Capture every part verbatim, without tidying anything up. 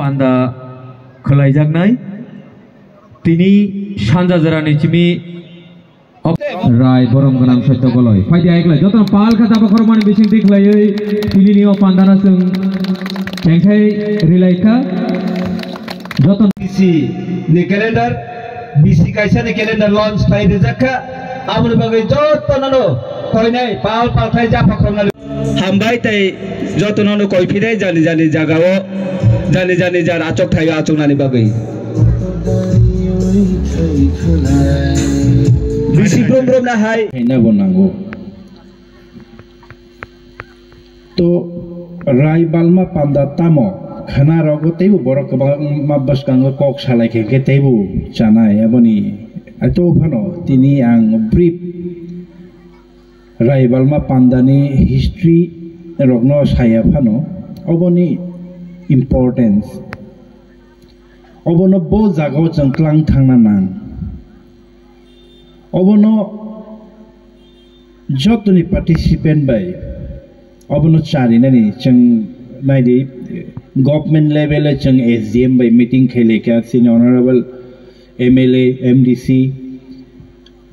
Panda khwlaijaknai. Tini sanja jora ni simi Rai borom gwnang sotto goloi. Phaidi aiklai. Jotono pal kha chapa khorokmani bising twi khlaiwi tini ni o pandana chwng kengkhai rilai kha. Jotono B C ni calendar, B C kaisa ni calendar launch khlai rijak kha. Aboni bagwi jotono no koinai pal pal khlai japha khoroknani. Hambai tei jotono no koi phidai jani jani jagao, jani jani jar achok thaio achoknani bagwi. Bisi brum brum na hai. Khaina bo nango. To Rai Balma panda tamo khana rogo teibo borok kwbangma bwskango kok salai khe khe teibo chanai aboni. Ato phano tini ang brief Rai Balma pandani history rokno saya phano, oboni importance, obono bo jagao chwng tlang thangna nang. Obono jotoni participant bai obono charinani chwng naidi, government level o chwng S D M bai meeting khailai kha, chini honorable M L A, M D C,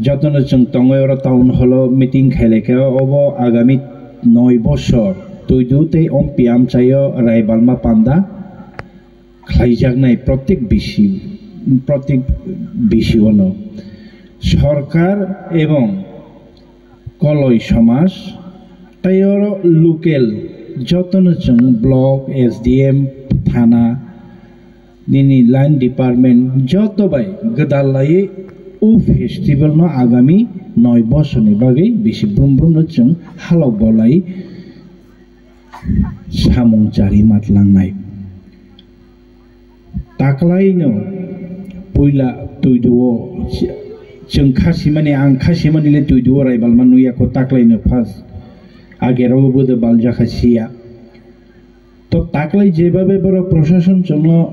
jotono chwng tongwi oro town hall o meeting khailai kha. Obo agami noi bosor Tuidu tei Ompi amchaio Rai Balma panda khlaijaknai protek bisi, protek bisi ono sorkar ebong koloi somaj tei oro local jotono chwng block, S D M, thana, nini line department joto bai gwdal laiwi o festival no agami noi bosorni bagwi bisi brum brum no chwng halok bolai samung chari matlangnai. Taklaino puila Tuiduo chwng khasimani, ang khasimani le Tuiduo Raibalma nuya ko taklaino first age rogo bude baljakha siya. To taklai jebabe borok proshashon chwngno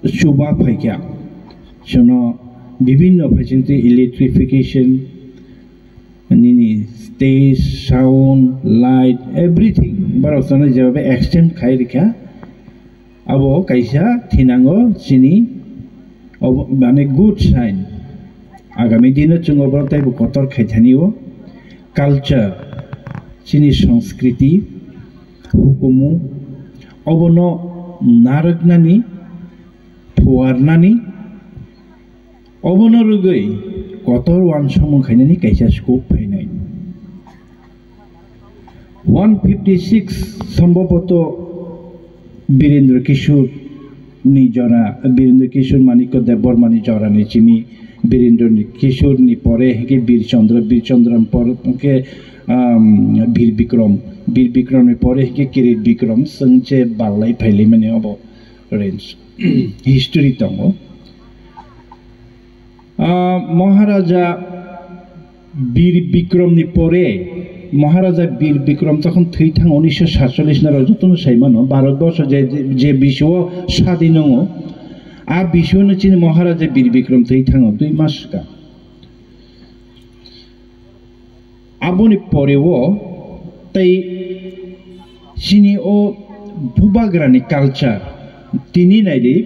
chuba phaikha, chwngno bibhinno facility, electrification, nini stage, sound, light, everything borok chwngno jebabe extend khai rikha. Abo kaisa thinango chini obo mane good sign. Agami dino chwng obo teibo kotor khaithani o culture, chini sanskriti, hukumu obono narwknani, phuarnani, obono rwgwi kotor uansukmung khainani kaisa scope phainai. One fifty six sombhoboto Birendra Kishore ni jora, Birendra Kishore Manikya Debbarma ni jora ni chini Birendra Kishore ni pore hingke Bir Chandra, Bir Chandra ni pore hingke, um, Bir Bikram, Bir Bikram ni pore hingke Kirit Bikram, sengche balai phailai mani obo range history tongo. Ah, Maharaja Bir Bikrom ni pore, Maharaja Bir Bikrom tokon thwi thang unisho satchollish na rok jotono sai mano, Bharat borso je, je, je bisio sadin wngo, a bisio no chini Maharaja Bir Bikrom thwi thango, dui mas swkang. Aboni poreo tei chini o bubagrani culture tini naidi,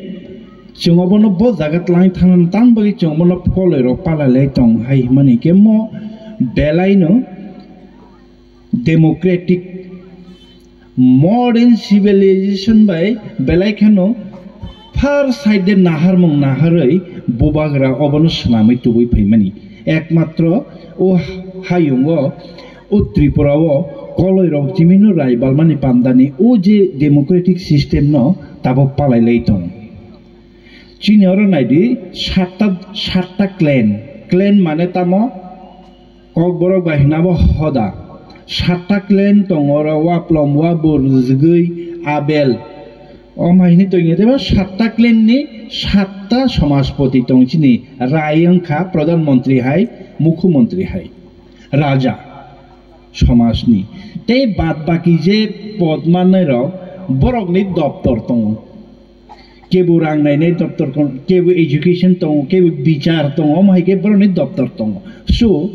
chwng obono bo jaga twlang thangna tang bagwi chwng obono koloi rok palalai tong hai hwnmani khe mo belaino democratic modern civilization bai belai kheno far side de naharmung naharwi bubagra obono swnamwi tubui phaimani. Ekmatro o hayungo, o Tripura o koloi rok chimino rai balmani pandani o je democratic system no tabok palai lai tong. Chini oro naidi satta, satta clan. Clan mane tamo? Kokborok bai hwnabo hoda. Satta clan tongo oro, Waplom, Wabur, Jigwi, Abel. Omo hai hwnwi tongya tebo satta clan ni satta somaspoti tong chini. Rai wngkha pradhan mantri hai, mukhyamantri hai, raja somajni. Tei bad baki je pod mannai rok borokni doptor tongo. Kebo rang nainai doptor tongo, kebo education tongo, kebo bichar tongo, omo hai khe borokni doptor tongo. So,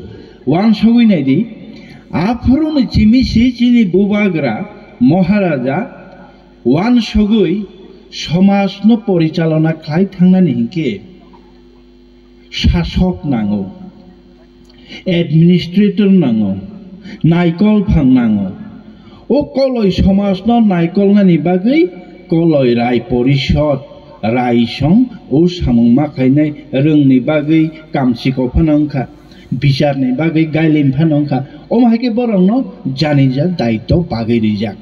wansugwi naidi, aphuru ni chimi si chini bubagra, Maharaja, wansugwi Somajno porichalona khlai thangnani hinkhe sasok nango, administrator nango, naikol phang nango. O koloi somajno naikolnani bagwi koloi rai porishod, raisong o samung ma khlainai rwngni bagwi kamchiko phano wngkha, bicharni bagwi gailim phano wngkha. Omo hai khe borokno janijak daitw bagwi rijak.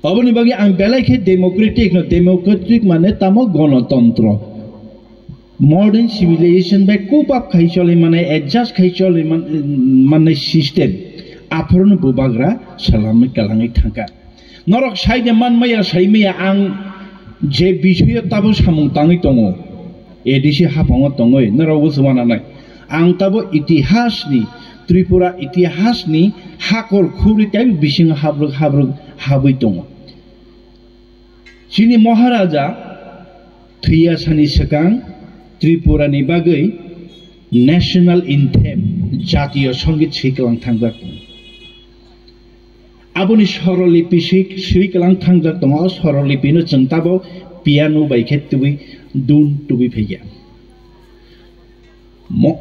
Oboni bagwi ang belai khe democratic no, democratic mane tamo gonotontro. Modern civilization bai cope up khai choli mane, adjust khai choli man-, mane system. Aphuru no bubagra salamwi kalangwi thangkha. Norok saide man maya, sai maya ang je bisoyo tabo samung tangwi tongo. A D C hapango tongwi norok usuwananai. Ang tabo itihasni, Tripura itihasni hakor khuri tei bisingo habruk habruk habwi tongo. Chini Maharaja thwiya sani swkang Tripurani bagwi national anthem, jatiyo songit swi kwlang thangjak tongo. Aboni sorolipi swi, swi kwlang thangjak tongo. O sorolipino chwng tabo piano bai khe tubui, dun tubui phaikha. Mo-,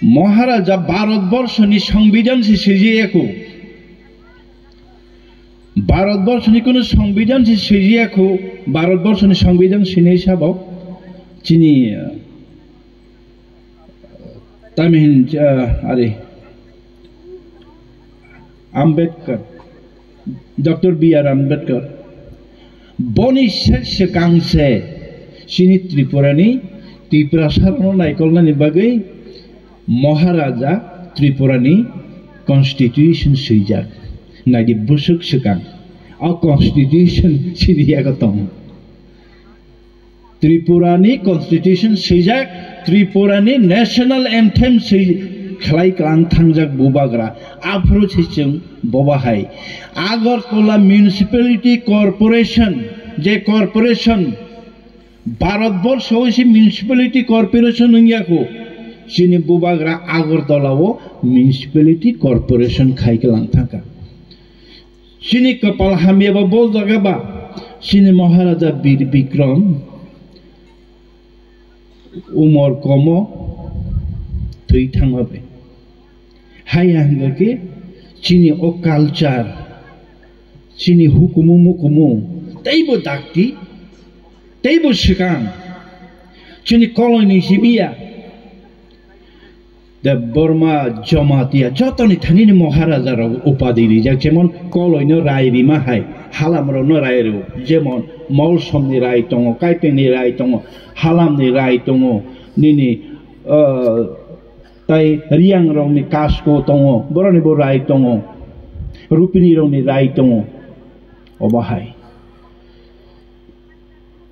Maharaja Bharat Borshoni Songbidan se swijiyakho. Bharat Borshoni kunu Songbidan se swijiyakho. Bharat Borshoni Songbidan sini sabo chini, uh, tami hin, uh, ari Ambedkar, Doctor B R Ambedkar, boni se swkang se chini Tripurani, Tiprasarokno naikolnani bagwi Maharaja Tripurani constitution swijak. Naidi bwswk swkang. O constitution chini yago tongo. Tripurani constitution swijak, Tripurani national anthem swi khlai kwlang thangjak bubagra. Aphuru se chwng boba hai. Agartala Municipality Corporation, je corporation, Bharat Borsho se municipality corporation wngya kho. Chini bubagra Agartala o municipality corporation khai kwlang thangkha. Chini kwpal hamya ba bo jaga ba, chini Maharaja Bir Bikram umor komo thwi thangma bai. Haya hwnkha khe chini o culture, chini hukumu mukumu teibo dakti, teibo swkang, chini koloi ni simi ya. Debbarma, Jamatia, jotoni thanini Maharaja rok upadi rijak, jemon koloino rai rima hai, halam rokno rai rw, jemon Molsomni rai tongo, Kaipengni rai tongo, halamni rai tongo, nini, ah, tai Riang rokni Kasko tongo, borokni bo rai tongo, Rupini rokni rai tongo, obo hai.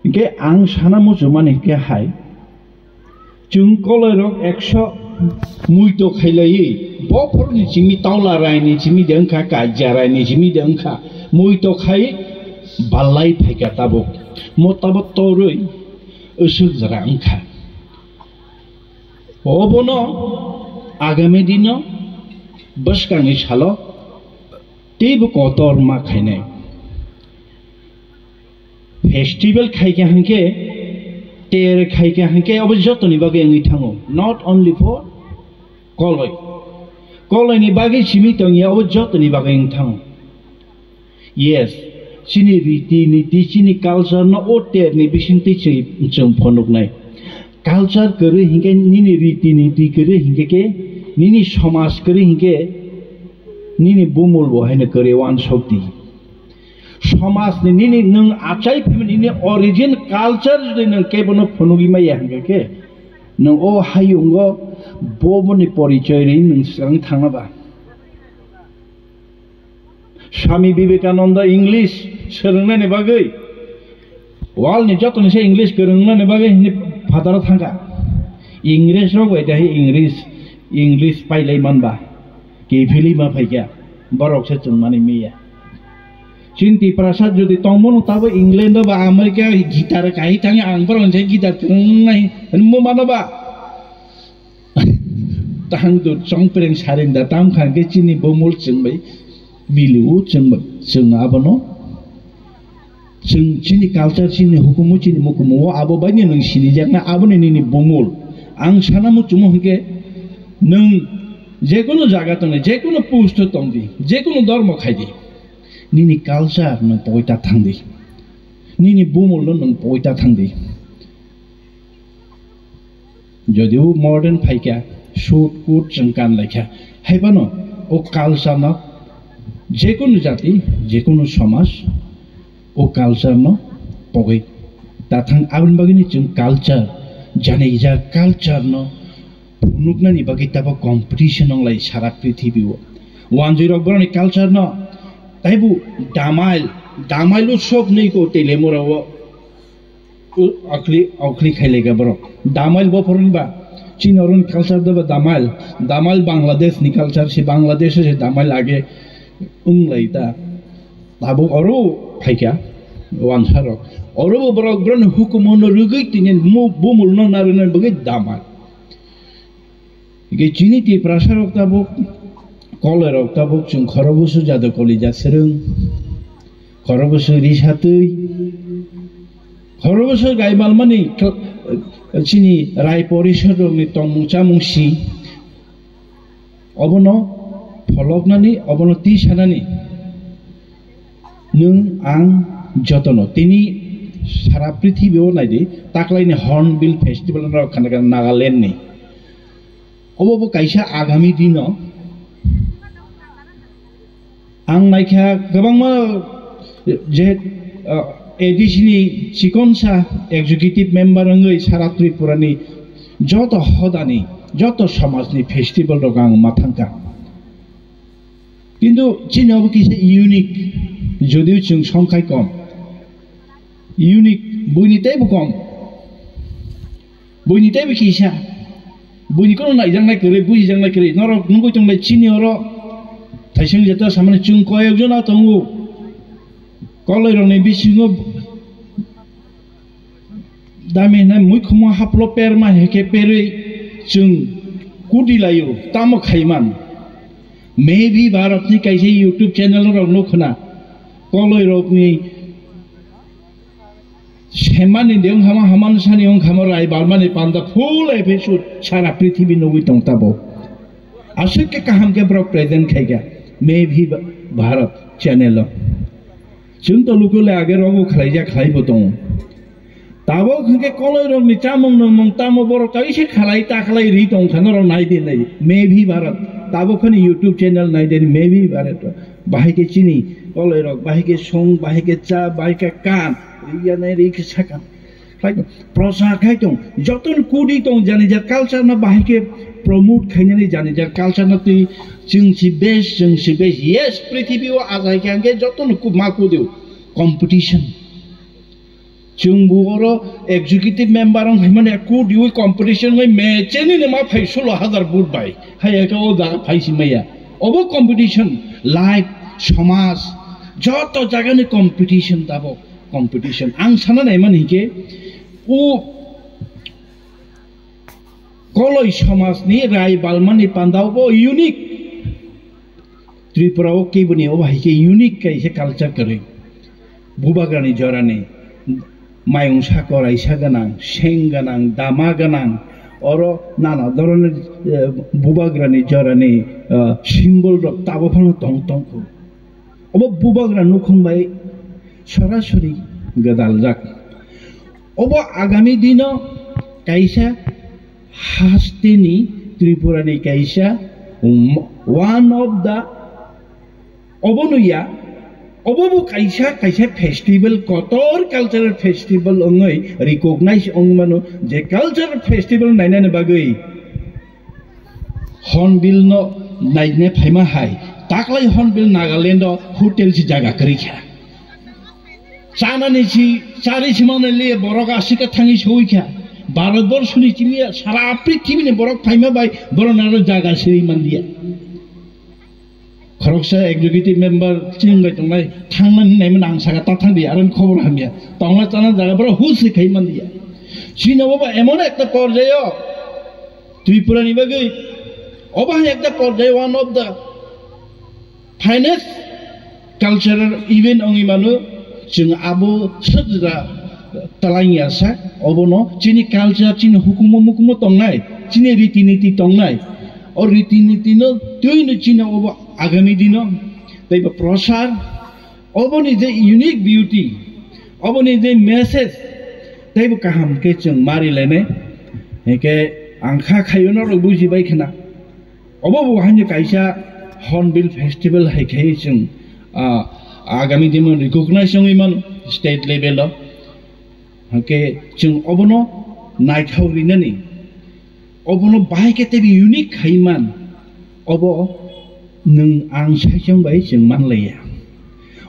Hinkhe ang sana muchungmani hinkhe hai, chwng koloirok ekso muito khailaiwi, bophorni simi, Taula raini simi de wngkha, Kajia raini simi de wngkha, muito khai ballai phaikha tabuk, mo tabuk torwi usuk jora wngkha. Obono agami dino bwskangni salo teibo kotor ma khainai. Festival khaikha hinkhe, ter khaikha hinkhe, obo jotoni bagwi wngwi thango. Not only for Koloi. Koloini bagwi simi tongya, obo jotoni bagwi wngwi thango. Yes, chini riti niti, chini culture no o terni bisingtwi chwng, chwng phunuknai. Culture kwrwi hinkhe nini riti niti kwrwi hinkhe khe, nini somaj kwrwi hinkhe, nini bumul bo haino kwrwi uansukdi. Somajni nini nwng achai phimani nini origin culture jodi nwng kebono phunugwi maya hwnkhe khe, nwng o hayungo boboni porichoi ri nwng swkang thangna ba. Swami Vivekananda English swrwngnani bagwi world ni jotoni se English kwrwngnani bagwi hini phataro thangkha. Ingres rok bai dahi English, English pailai manba. Kiphilwi ma phaikha, borok se chwngmani miya. Chini Tiprasa jodi tongmano tabo England ba America guitar kai thangya ang borok se guitar thwngnai hinmo mano ba. Tang du chongpreng saring da tam khan ke chini bomol chwngbai miliu chwngbai chwng abono Chwng chini culture, chini hukumu, chini mukumu o abo baino nwng sinijakna, aboni nini bumul. Ang sana muchumu hwnkhe, nwng jekono jaga tongdi, jekono post o tongdi, jekono dormo khaidi, nini culture no pogwi ta thangdi, nini bumul no nwng pogwi ta thangdi. Jodio modern phaikha, suit coat chwng kanlaikha, haiphano o culture no, jekono jati, jekono somaj, o culture no pogwi ta thang. Aboni bagwino chwng culture, janija culture no phunuknani bagwi tabo competition wnglai sara prithibi o. Wanjwi rok borokni culture no taibo damail, damail utsob hinwi ko Telemura o. U-, akhli, akhli khailaiga borok. Damail bophorni ba, chini oroni culture da ba damail. Damail Bangladesh ni culture se, Bangladesh se damail age wnglai ta. Tabuk oro phaikha wansa rok. Oro bo borok boroni hukumu no rwgwi tini mu-, bumul no narwknani bagwi damail. Hingke chini Tiprasa rok tabuk, koloi rok tabuk chwng khorokbwswk jado kolija swrwng, khorokbwswk risatwi, khorokbwswk raibalmani kl-, chini rai porisod rokni tongmung chamung si, obono pholoknani, obono tisanani. Nwng ang jotono tini sara prithibi o naidi, taklaini Hornbill Festival no khana khana Nagaland ni. Obo bo kaisa agami dino ang naikha kwbangma je, uh, A D C ni chikonsa executive member wngwi sara Tripura ni joto hodani, joto somajni festival rok ang ma thangkha. Kintu chini obo kisa unique, jodio chwng songkhai kom. Unique, buini teibo kom. Buini teibo kisa. Buini kono naijaknai kwrwi, buijaknai kwrwi. Norok nugwi tonglai chini oro thaising jeta samani chwng koyok jona tongo. Koloi rokni bisingo dami hinai muikhumo haplo perma heke perwi chwng kudi laio, tamo khaiman. Maybe Bharatni kaisa YouTube channel rok nukhna, koloi rokni semani de wngkhama, haman sani wngkhama, rai balmani panda full episode sara prithibi nugwi tong tabo. Aswk khe kaham khe borok present khaikha, Maybe Bharat channel o. Chwng to lukole age rogo khlaijak khlaibo tongo. Tabok hwnkhe koloi rokni chamung nungmung tamo borok kaisa khalai ta khlai ri tongkha norok naidi nai. Maybe Bharat. Tabok khani YouTube channel naidi Maybe Bharat. Bahai khe chini koloi rok, bahai khe song, bahai khe cha, bahai khe kan. Ri ya nai ri khe sakang. Khlai tong, prochar khai tong, jotono kudi tong, janija culture no bahai khe promote khainani, janija culture no twi chwng si best, chwng si best. Yes, prithibi o ajai khe hwnkhe jotono ku-, ma kudio competition. Chwng bo oro executive member wng phaimani kudio competition wngwi mecheni no ma phai solo hajar vote bai. Hai khe o jaga phai si maya. Obo competition, life, somaj, joto jagani competition tabok. Competition. Ang sana naimani hinkhe, o koloi somajni rai balmani pandao bo unique. Tripura o keboni o hai khe unique kaisa culture kwrwi. Bubagrani jorani mayung sako raisa gwnang, seng gwnang, dama gwnang, oro nana doronor, eh, bubagrani jorani, eh, symbol rok tabo phano tong tongkho. Obo bubagra nukhung bai sorasori gwdaljak. Obo agami dino kaisa hasteni Tripurani kaisa, um, one of the, obo nuya, obo bo kaisa, kaisa festival, kotor cultural festival wngwi recognize wngmano, je cultural festival nainani bagwi Hornbill no naine phaima hai, taklai Hornbill Nagaland o hotel si jaga kwrwi kha. Chanani si, chari si manai le borok asika thangwi soi kha. Bharat borso ni chini sara prithibini borok phaima bai borok naro jaga siri manliya. Khoroksa executive member chini bai tongnai thangmani hinwi mano ang saka ta thangdi, aro khobor hamya. Tongna chana jaga borok hus se khai manliya. Chini obo emon ekta porjayo Tripura ni bagwi obo hai ekta porjai one of the finest cultural event wngwi mano. Chwng abo swk jora twlangya sa, obono chini culture, chini hukumu mukumu tongnai, chini riti niti tongnai. O riti niti no twi no chini obo agami dino teibo prosar, oboni je unique beauty, oboni je message, teibo kaham khe chwng mari lainai. Hingkhe ang kha khayo norok bujibai khna. Obo bo haino kaisa Hornbill Festival hai khe chwng, ah, agami dino recognize wngwi mano state level o. Hingkhe chwng obono naithok rinani, obono bahai khe teibo unique khai man, obo nwng ang saichung bai chwng manlaiya.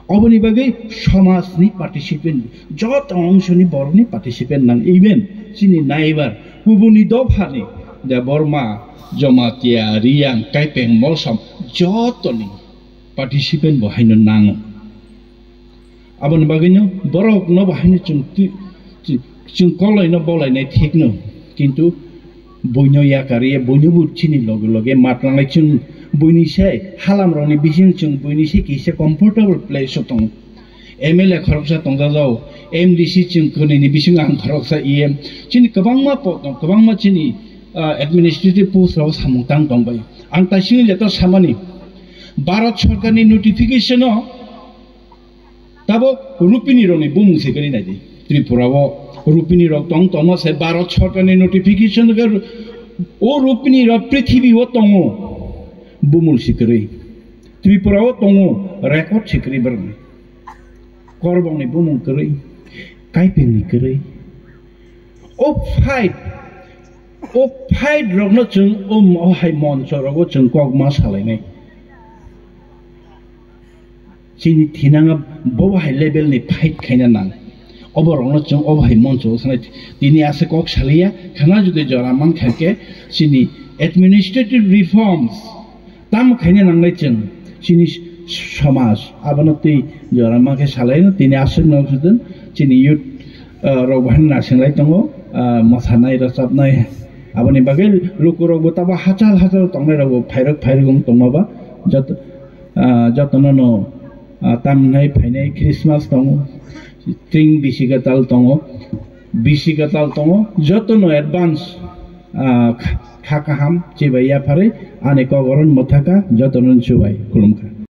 Oboni bagwi somajni participant, joto ongsoni borokni participant nang, even chini naibar, kubuni dophani Debbarma, Jamatia, Riyang, Kaipeng, Molsom, jotoni participant bo haino nango. Aboni bagwino borokno bo haino chwng twi-, chwng, chwng kolaino bolainai thikno, kintu buino yakariya, buino bo chini loge loge matlanai chwng buini se halamrokni bising chwng buini se kisa comfortable place o tongo. M L A khoroksa tongjajao, M D C chwng kwnwini bisingo ang khoroksa E M. Chini kwbangma po-, kwbangma chini, ah, administrative post rok samung tang tongbai. Ang taisingni letter samani, Bharat Sorkarni notification o tabok Rupini rokni bumung se kwrwi naidi. Tripura o Rupini rok tong tongma se Bharat Sorkarni notification o Rupini rok prithibi o tongo, bumung se kwrwi. Tripura o tongo, record se kwrwi borokni. Korbokni bumung kwrwi, Kaipengni kwrwi. O fight, o fight rokno chwng o mo-, hai moncho rogo chwng kok ma salainai. Chini thinanga bo hai level ni fight khaina nang. Obo rokno chwng obo hai moncho sanai. Tini ase kok saliya, khana jodi jora man kha khe chini administrative reforms tamo khaina nangnai chwng chini somaj abono twi jora ma khe salaino tini aswk no khwtwng chini youth, ah, rok bo haino nasinglai tongo, ah, mosanai rwchapnai aboni bagwi lukurok bo tabo hachal hachal tongnai rok bo phairok phairok wng tongma ba joto, ah, jotono no, ah, tamhinai phainai Christmas tongo, tring bisi kwtal tongo, bisi kwtal tongo, jotono advance, ah, kha kaham chibai yapharwi ani kok oro mwthaka jotono chubai khulumkha.